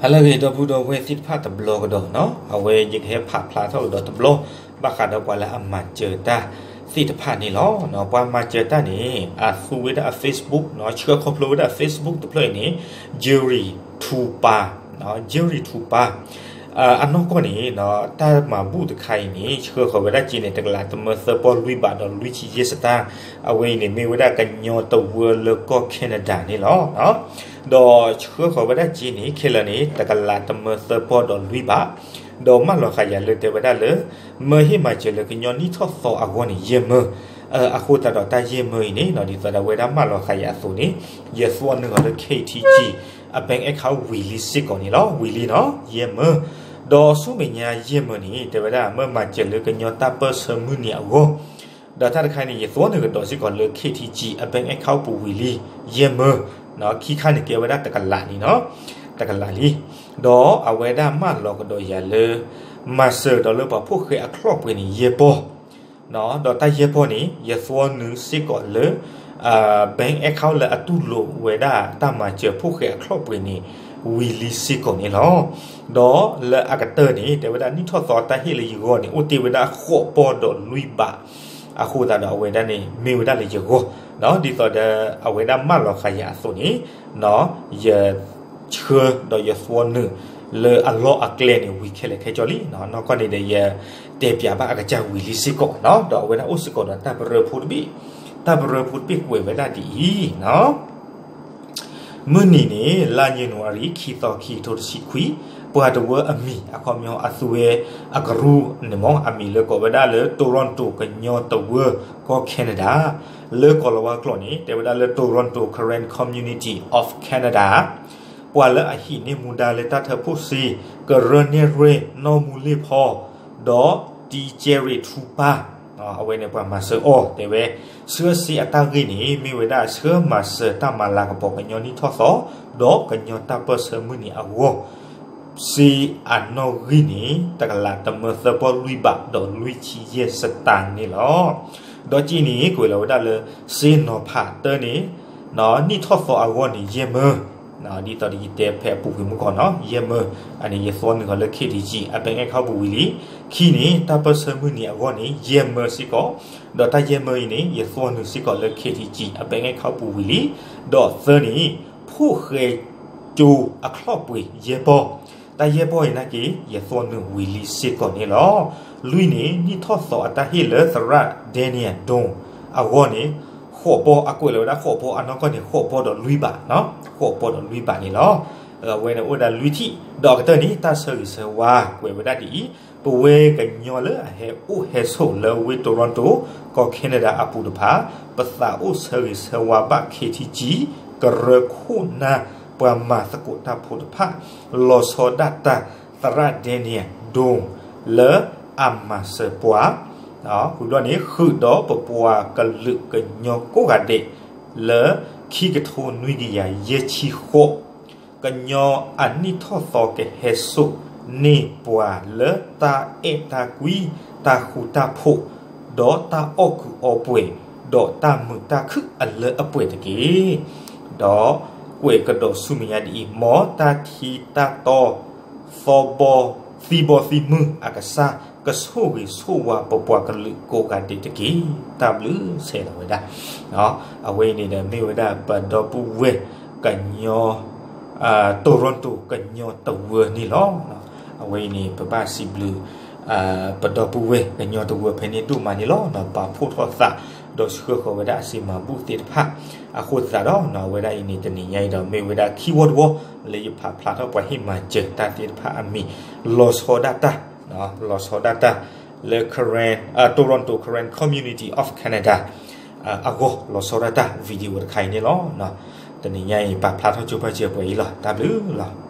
ဟါလၢအဂ့ၤ ဒီပုၢ်ဒီဝဲၢ်သ့ၣ်တဖၣ်တဘျီကဒီးနီၤ, အဝဲယကဟဲဖးဖျါထီၣ်ကဒီးတဘျီ ဘၣ်ဃးဒီးပှၤလၢအမၤစၢၤတၢ်သ့ၣ်တဖၣ်န့ၣ်လီၤ. ပှၤမၤစၢၤတၢ်န့ၣ် အသူဝဲဒၣ်အ Facebook နီၤ, ဆှၢခီဖျိဝဲဒၣ် Facebook တဖျၢၣ်အံၤန့ၣ် Jerry Trooper, Jerry Trooper အနီၢ်ကီၢ်န့ၣ် တၢ်မၤဘူၣ်တခါအံၤန့ၣ် ဆှၢဃီၤဝဲဒၣ်စ့န့ၣ် တကလးတမၢသၢပီၢ်လွံၢ်ဘးဒီးလွံၢ်ဆံယဲၢ်စတၢ်, အဝဲအံၤန့ၣ် မ့ၢ်ဝဲဒၣ်ကညီတဝၢလၢကီၢ် Canada န့ၣ်လီၤ. ဒီးဆှၢဃီၤဝဲဒၣ်စ့န့ၣ် ခဲလၢာ်န့ၣ် တကလးတမၢသၢပီၢ်ဒီးလွံၢ်ဘး, ဒီးမၢလီၤဃာ်ယၤလၢတဲဝဲဒၣ်လၢ မၢဟ့ၣ်မၤစၢၤလၢကညီနံၣ်ထီၣ်သီအဂီၢ်န့ၣ် ယဲၢ်မၢ, အဃိသတးဒီးတၢ်ယဲၢ်မၢအံၤန့ၣ် ဒ်သိးဒီးအဝဲဒၣ်မၢလီၤဃာ်ယၤအသိးန့ၣ် ယသွီနုာ်ဃီၤလၢ K T G အ bank account ဝံၤလံစ့ၢ်ကီးန့ၣ်လီၤ, ဝံၤလံနီၤ, ယဲၢ်မၢ. ဒီးဆူမဲာ်ညါယဲၢ်မၢန့ၣ် တဲဝဲဒၣ် မၢမၤစၢၤလၢကညီတၢ်ပၢၢ်ဆၢမုၢ်နံၤအဂီၢ်, ဒီးတၢ်တခါန့ၣ် ယသွီနုာ်ကဒီးစ့ၢ်ကီးလၢ K T G အ bank account ပူၤဝံၤလံ, ယဲၢ်မၢ, ခံခါန့ၣ်ကဲဝဲဒၣ်တကလးလံနီၤ, တကလးလံ. ဒီးအဝဲဒၣ်မၢလီၤကဒီးယၤလၢ မၤစၢၤဒီးလၢပှၤဖိၣ်ဃဲအချီၣ်ပှဲၤန့ၣ် ယဲၢ်ပီၢ် ဒီးတၢ်ယဲၢ်ပီၢ်န့ၣ် ယသွီနုာ်စ့ၢ်ကီးလၢ bank account လၢအတူၢ်လိာ်ဝဲဒၣ်တၢ်မၤစၢၤဖိၣ်ဃဲအချီၣ်ပှဲၤန့ၣ် ဝံၤလံစ့ၢ်ကီးန့ၣ်လီၤ. ဒီးလၢအကတၢၢ်န့ၣ် တဲဝဲဒၣ်နံၣ်ထီၣ်သီတၢ်ဟ့ၣ်လၢယဂီၢ်န့ၣ် အိၣ်တ့ၢ်ဝဲဒၣ်ဃိးပီၢ်ဒီးလွံၢ်ဘး, အဃိသတးဒီးအဝဲဒၣ်န့ၣ် မ့ၢ်ဝဲဒၣ်လၢယဂီၢ်, ဒ်သိးဒီးအဝဲဒၣ်မၢလီၤဃာ်ယၤအသိးန့ၣ် ယဆှၢဒီးယသွီနုာ်လၢအလီၢ်အကျဲန့ၣ် ဝံၤခဲလၢာ်ခဲဆ့လံနီၤ. နီၢ်ကီၢ်န့ၣ်ဒီးယတဲပၠးဘၣ်အကစၢ်ဝံၤလံစ့ၢ်ကီးနီၤ, ဒီးအဝဲဒၣ်အိၣ်စ့ၢ်ကီးဒီးတၢ်ပရၢဖိတဘ့ၣ်, တၢ်ပရၢဖိတဘ့ၣ်ကွဲးဝဲဒၣ်ဒ်အံၤနီၤ. မုၢ်နံၤန့ၣ် လါယနူၤအါရံၤ ခံသီ ခံကထိတဆံခွံ, ပှၤတဝၢအမံၤ အခီပညီအသူဝဲအကရူၢ်န့ၣ်မ့ၢ် အမံၤလၢကိးဝဲဒၣ်လၢ Toronto ကညီတဝၢ ကီၢ် Canada, လၢကိၤလၤဝါကျိာ်န့ၣ် တဲဝဲဒၣ်လၢ Toronto Karen Community of Canada, ပှၤလၢအဟံးန့ၢ်မူဒါလၢတၢ်ထၢဖှိၣ်စ့ ကရၢနဲၣ်ရွဲၣ် နီၢ်မူလ့ၣ်ဖီ ဒီး Jerry Trooper, အဝဲန့ၣ်ပှၤမၤစၢၤအီၤ တဲဝဲ, ဆှၢစ့အတၢ်ဂ့ၢ်န့ၣ် မ့ၢ်ဝဲဒၣ်ဆှၢမၤစၢၤတၢ်မၤလၤကပီၤကညီနံၣ်ထီၣ်သီ ဒီးကညီတၢ်ပၢၢ်ဆၢမုၢ်နံၤအဂီၢ်, စ့အနီၣ်ဂံၢ်န့ၣ် တကလးတမၢသၢပီၢ်လွံၢ်ဘးဒီးလွံၢ်ဆံယဲၢ်စတၢ်န့ၣ်လီၤ. ဒီးစ့န့ၣ် ကွဲးလီၤဝဲဒၣ်လၢ စ့နီၤဖးတၢ်န့ၣ် နံၣ်ထီၣ်သီအဂီၢ်န့ၣ် ယဲၢ်မၢ, ဒ်သိးဒီးယတဲဖဲအပူၤကွံာ်မုၢ်ကီၢ်နီၤ ယဲၢ်မၢ, အန့ၣ် ယသွီနုာ်ဃီၤလၢ K T G အ bank account ပူၤဝံၤလံ. ခံန့ၣ် တၢ်ပၢၢ်ဆၢမုၢ်နံၤအဂီၢ်န့ၣ် ယဲၢ်မၢစ့ၢ်ကီး, ဒီးတၢ်ယဲၢ်မၢအံၤန့ၣ် ယသွီနုာ်စ့ၢ်ကီးလၢ K T G အ bank account ပူၤဝံၤလံ. ဒီးသၢန့ၣ် ဖိၣ်ဃဲကၠိအချီၣ်ပှ့ၤယဲၢ်ပီၢ်, တၢ်ယဲၢ်ပီၢ်အံၤနာ်က့ ယသွီနုာ်ဝံၤလံစ့ၢ်ကီးန့ၣ်လီၤ. လွံၢ်န့ၣ် နံၣ်ထီၣ်သီအတၢ်ဟ့ၣ်လၢသရၣ် Daniel Doan အဂီၢ်န့ၣ် ဃိးပီၢ်, အကွဲးလီၤဝဲဒၣ်ဃိးပီၢ်, အနီၢ်ကီၢ်န့ၣ် ဃိးပီၢ်ဒီးလွံၢ်ဘး, ဃိးပီၢ်ဒီးလွံၢ်ဘးန့ၣ်လီၤ. အဝဲန့ၣ်အိၣ်ဝဲဒၣ်လွံၢ်ထံၣ်, ဒီးအကတၢၢ်န့ၣ် တၢ်ဆၢဂ့ၤဆၢဝါကွဲးဝဲဒၣ်ဒ်အံၤ, ပဝဲကညီလၢအဟဲအိၣ်ဟဲဆိးလၢဝ့ၢ် Toronto ကီၢ် Canada အပူၤတဖၣ်, ပသးအိၣ်ဆၢဂ့ၤဆၢဝါဘၣ် K T G ကရၢခိၣ်နၢ်ပှၤမၤသကိးတၢ်ဖိတဖၣ်, လီၤဆီဒၣ်တၢ်သရၣ် Daniel Doan လၢအမၤစၢၤပှၤ ဝံၤဘျီန့ၣ် ဃုာ်ဒီးပပှၤကလုာ်ကညီကိးဂၤဒဲး လၢခံကထိနွံကယၤယဲၢ်ဆံဃိး ကညီအနံၣ်ထီၣ်သီကဟဲစိာ်န့ၢ်ပှၤလၢတၢ်အဲၣ်တၢ်ကွံ, တၢ်ဃူတၢ်ဖိး, ဒီးတၢ်အီၣ်ကုးအီပှဲၤ, ဒီးတၢ်မုာ်တၢ်ခုၣ်အလၢအပှဲၤတက့ၢ်. ဒီးကွဲးကဒီးဆူမဲာ်ညါဒ်အံၤ, မ်တၢ်ထံတၢ်တီ သီဘီ သံဘီသံမုၢ်အကစၢ် ကဆိၣ်ဂ့ၤဆိၣ်ဝါပပှၤကလုာ်ကိးဂၤဒဲးတက့ၢ်. တၢ်ဘျုးဆဲးလီၤဝဲဒၣ်. အဝဲအံၤန့ၣ်ဒီးမ့ၢ်ဝဲဒၣ်ပဒီပုၢ်ဝဲၢ်ကညီ Toronto ကညီတဝၢန့ၣ်လီၤ. အဝဲအံၤန့ၣ် ပဘၣ်စံးဘျုး ပဒီပုၢ်ဝဲၢ်ကညီတဝၢဖဲန့ၣ်ဒိၣ်မးန့ၣ်လီၤ. ပာ်ဖှိၣ်ထီၣ်သး ဒီးဆှၢဃီၤဝဲဒၣ်အစံးမၤဘူၣ်သ့ၣ်တဖၣ် အဃိသတးဒီး အဝဲဒၣ်အံၤန့ၣ် တနံၤညါအံၤဒီး မ့ၢ်ဝဲဒၣ်ခံဝီတဝီ လၢယဖးဖျါထီၣ်ပှၤဟ့ၣ်မၤစၢၤတၢ်သ့ၣ်တဖၣ်အမံၤ လီၤဆီဒၣ်တၢ် လီၤဆီဒၣ်တၢ် လၢ Karen, Toronto Karen Community of Canada အဂီၢ် လီၤဆီဒၣ်တၢ် video တခါအံၤန့ၣ်လီၤ. တနံၤညါအံၤ ပာ်ဖျါထီၣ်ကၠိပာ်စၢၤပှဲၤအံၤလီၤ. တၢ်ဘျုးလီၤ.